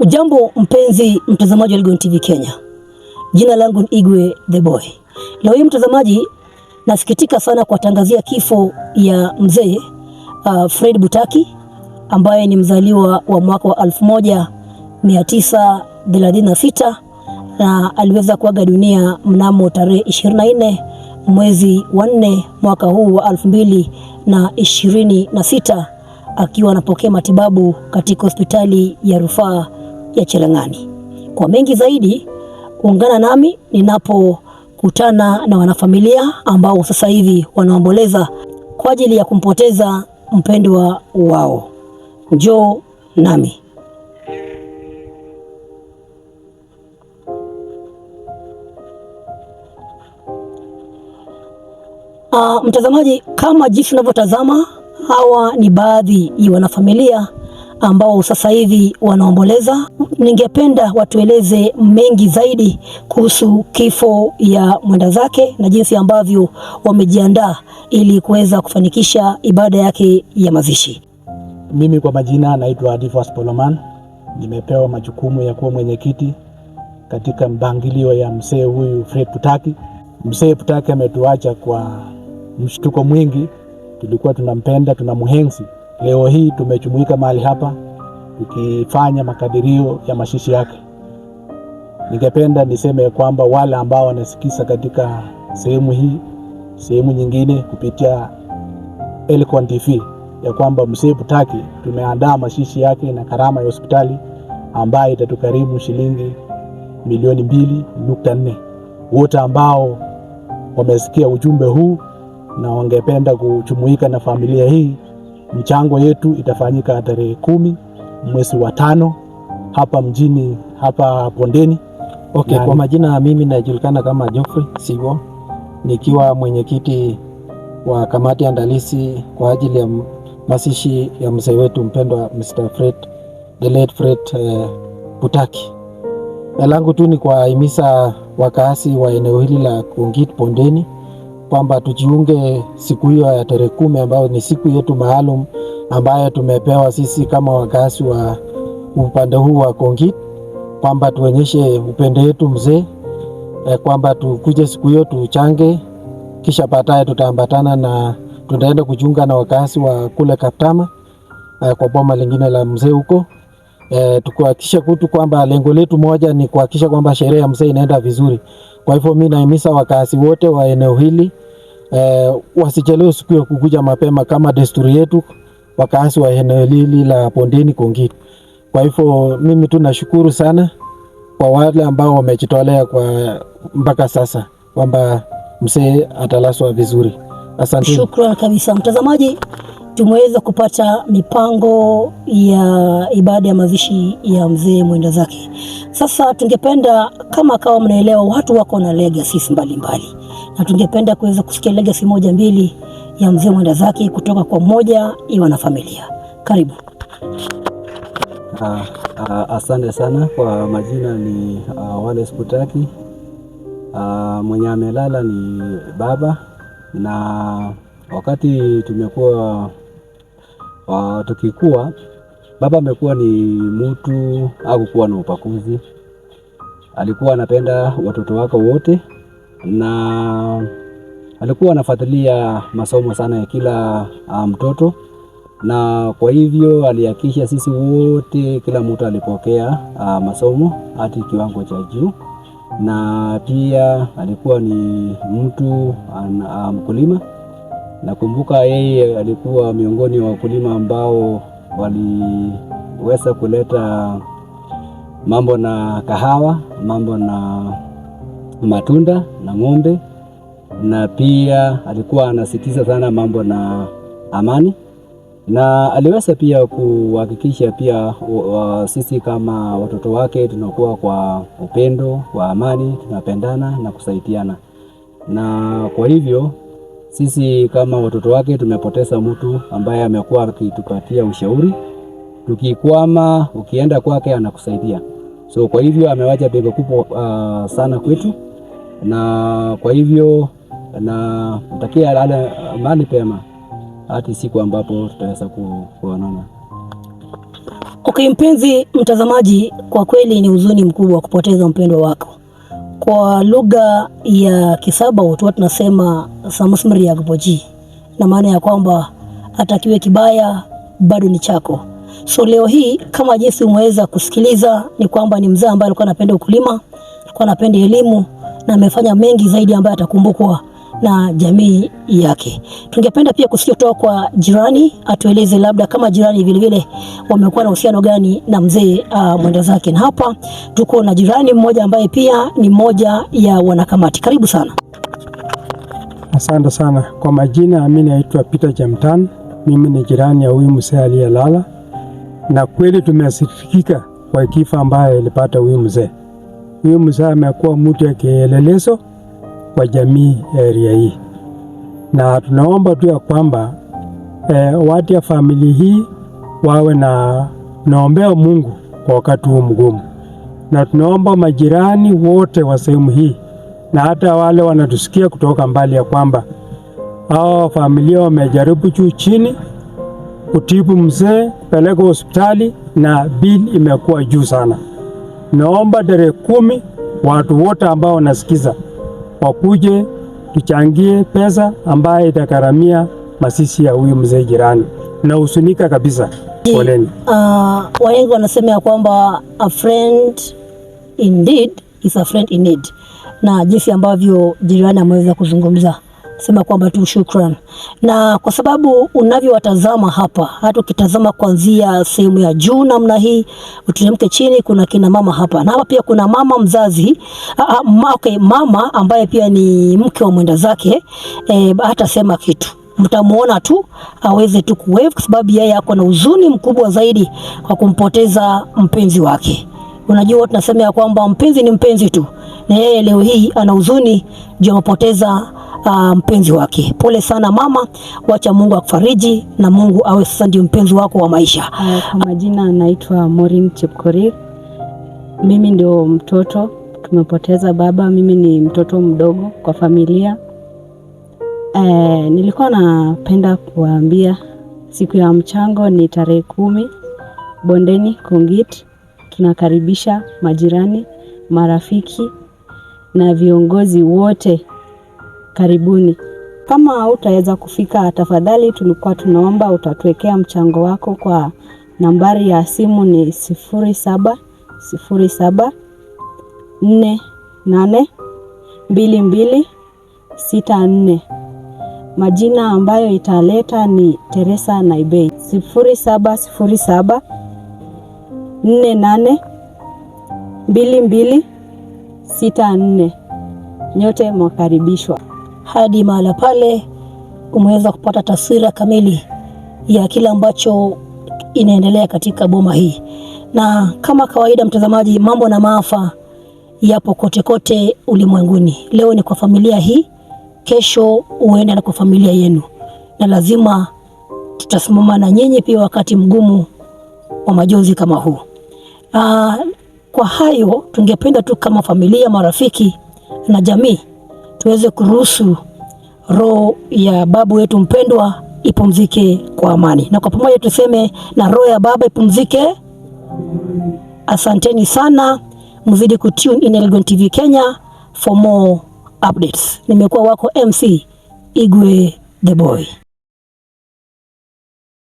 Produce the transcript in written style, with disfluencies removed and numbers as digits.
Ujambo mpenzi mtazamaji wa Elgon TV Kenya. Jina langu ni Igwe the Boy. Leo hii mtazamaji, nasikitika sana kuwatangazia kifo ya mzee Fred Butaki ambaye ni mzaliwa wa mwaka wa 1936 na aliweza kuaga dunia mnamo tarehe 24 mwezi wa 4 mwaka huu wa 2026 akiwa anapokea matibabu katika hospitali ya rufaa ya Cherangani. Kwa mengi zaidi, ungana nami ninapokutana na wanafamilia ambao sasa hivi wanaomboleza kwa ajili ya kumpoteza mpendwa wao. Njoo nami. Mtazamaji, kama jinsi unavyotazama, hawa ni baadhi ya wanafamilia ambao sasa hivi wanaomboleza. Ningependa watueleze mengi zaidi kuhusu kifo ya mwenda zake na jinsi ambavyo wamejiandaa ili kuweza kufanikisha ibada yake ya mazishi. Mimi kwa majina naitwa Adivas Poloman. Nimepewa majukumu ya kuwa mwenyekiti katika mpangilio ya mzee huyu Fred Butaki. Mzee Butaki ametuacha kwa mshtuko mwingi. Tulikuwa tunampenda, tunamuhenzi. Leo hii tumejumuika mahali hapa tukifanya makadirio ya mazishi yake. Ningependa niseme kwamba wale ambao wanasikiza katika sehemu hii, sehemu nyingine kupitia Elgon TV, ya kwamba mzee Butaki tumeandaa mazishi yake na gharama ya hospitali ambayo itatukarimu shilingi milioni 2.4. Wote ambao wamesikia ujumbe huu na wangependa kujumuika na familia hii, mchango yetu itafanyika tarehe 10 mwezi wa 5 hapa mjini hapa Bondeni. Okay, kwa majina mimi najulikana kama Geoffrey Sigo, nikiwa mwenyekiti wa kamati andalizi kwa ajili ya mazishi ya mzee wetu mpendwa Mr. Fred, the late Fred Butaki. Langu tu ni kuwahimiza wakazi wa eneo hili la Kongit Bondeni kwamba tujiunge siku hiyo ya tarehe 10 ambayo ni siku yetu maalum ambayo tumepewa sisi kama wakazi wa upande huu wa Kongit, kwamba tuonyeshe upendo wetu mzee, kwamba tukuje siku hiyo tuchange, kisha baadaye tutaambatana na tutaenda kujiunga na wakazi wa kule Kaptama kwa boma lingine la mzee huko. Tukuhakikisha kutu kwamba lengo letu moja ni kuhakikisha kwamba sherehe ya mzee inaenda vizuri. Kwa hivyo mimi nahimiza wakazi wote wa eneo hili wasichelewe siku ya kukuja mapema kama desturi yetu wakazi wa eneo hili la Bondeni Kongit. Kwa hivyo mimi tu nashukuru sana kwa wale ambao wamejitolea kwa mpaka sasa kwamba mzee atalazwa vizuri. Asante. Shukran kabisa mtazamaji, tumeweza kupata mipango ya ibada ya mazishi ya mzee mwenda zake. Sasa tungependa kama kawa mnaelewa, watu wako na legacies mbalimbali, na tungependa kuweza kusikia legacy moja mbili ya mzee mwenda zake kutoka kwa mmoja iwa na familia. Karibu. Asante sana. Kwa majina ni Wallace Butaki. Mwenye amelala ni baba, na wakati tumekuwa tukikua, baba amekuwa ni mtu hakukuwa na upakuzi. Alikuwa anapenda watoto wake wote na alikuwa anafuatilia masomo sana ya kila mtoto, na kwa hivyo alihakikisha sisi wote, kila mtu alipokea masomo hadi kiwango cha juu. Na pia alikuwa ni mtu mkulima. Nakumbuka yeye alikuwa miongoni wa wakulima ambao waliweza kuleta mambo na kahawa, mambo na matunda na ng'ombe, na pia alikuwa anasitiza sana mambo na amani, na aliweza pia kuhakikisha pia sisi kama watoto wake tunakuwa kwa upendo, kwa amani, tunapendana na kusaidiana. Na kwa hivyo sisi kama watoto wake tumepoteza mtu ambaye amekuwa akitupatia ushauri. Tukikwama, ukienda kwake anakusaidia. So kwa hivyo amewacha pengo kubwa sana kwetu, na kwa hivyo namtakia alale mahali pema hadi siku ambapo tutaweza kuonana. Okay, mpenzi mtazamaji, kwa kweli ni huzuni mkubwa kupoteza mpendwa wako. Kwa lugha ya Kisabau tu tunasema samusmri ya kupoji, na maana ya kwamba hata kiwe kibaya bado ni chako. So leo hii kama jinsi umeweza kusikiliza ni kwamba ni mzee ambaye alikuwa anapenda ukulima, alikuwa anapenda elimu na amefanya mengi zaidi ambayo atakumbukwa na jamii yake. Tungependa pia kusikia kutoka kwa jirani, atueleze labda kama jirani vile vile wamekuwa na uhusiano gani na mzee mwenda zake. Na hapa tuko na jirani mmoja ambaye pia ni mmoja ya wanakamati. Karibu sana. Asante sana kwa majina, mimi naitwa Peter Jamtan. Mimi ni jirani ya huyu mzee aliyelala, na kweli tumesikitika kwa kifo ambayo ilipata huyu mzee. Huyu mzee amekuwa mtu ya kielelezo kwa jamii ya area hii, na tunaomba tu ya kwamba watu ya familia hii wawe na naombea Mungu kwa wakati huu mgumu, na tunaomba majirani wote wa sehemu hii na hata wale wanatusikia kutoka mbali ya kwamba hao familia wamejaribu juu chini kutibu mzee, kupeleka hospitali na bili imekuwa juu sana. Naomba tarehe 10 watu wote ambao wanasikiza wakuje tuchangie pesa ambaye itagharamia mazishi ya huyu mzee jirani. Nahuzunika kabisa. Poleni. Wahenga wanasema ya kwamba a friend indeed is a friend in need, na jinsi ambavyo jirani ameweza kuzungumza sema kwamba tu shukran, na kwa sababu unavyowatazama hapa, hata ukitazama kuanzia sehemu ya juu namna hii uteremke chini, kuna kina mama hapa, na hapa pia kuna mama mzazi okay, mama ambaye pia ni mke wa mwenda zake hatasema kitu mtamuona tu aweze tu kuwave kwa sababu yeye ako na huzuni mkubwa zaidi kwa kumpoteza mpenzi wake. Unajua, tunasema ya kwamba mpenzi ni mpenzi tu, na yeye leo hii ana huzuni juu amepoteza mpenzi wake. Pole sana mama, wacha Mungu akufariji na Mungu awe sasa ndio mpenzi wako wa maisha. Kwa majina anaitwa Maureen Chepkorir. Mimi ndio mtoto, tumepoteza baba. Mimi ni mtoto mdogo kwa familia. Nilikuwa napenda kuwaambia siku ya mchango ni tarehe 10 Bondeni Kongit. Tunakaribisha majirani, marafiki na viongozi wote, karibuni. Kama hautaweza kufika, tafadhali tulikuwa tunaomba utatuwekea mchango wako kwa nambari ya simu ni 0707 48 22 64. Majina ambayo italeta ni Teresa Naibei. 0707 48 22 64. Nyote mwakaribishwa. Hadi mahala pale umeweza kupata taswira kamili ya kile ambacho inaendelea katika boma hii, na kama kawaida, mtazamaji, mambo na maafa yapo kote kote ulimwenguni. Leo ni kwa familia hii, kesho huenda na kwa familia yenu, na lazima tutasimama na nyinyi pia wakati mgumu wa majonzi kama huu. Kwa hayo tungependa tu kama familia, marafiki na jamii tuweze kuruhusu roho ya babu yetu mpendwa ipumzike kwa amani, na kwa pamoja tuseme na roho ya baba ipumzike. Asanteni sana, mzidi kutune in Elgon TV Kenya for more updates. Nimekuwa wako MC Igwe the Boy.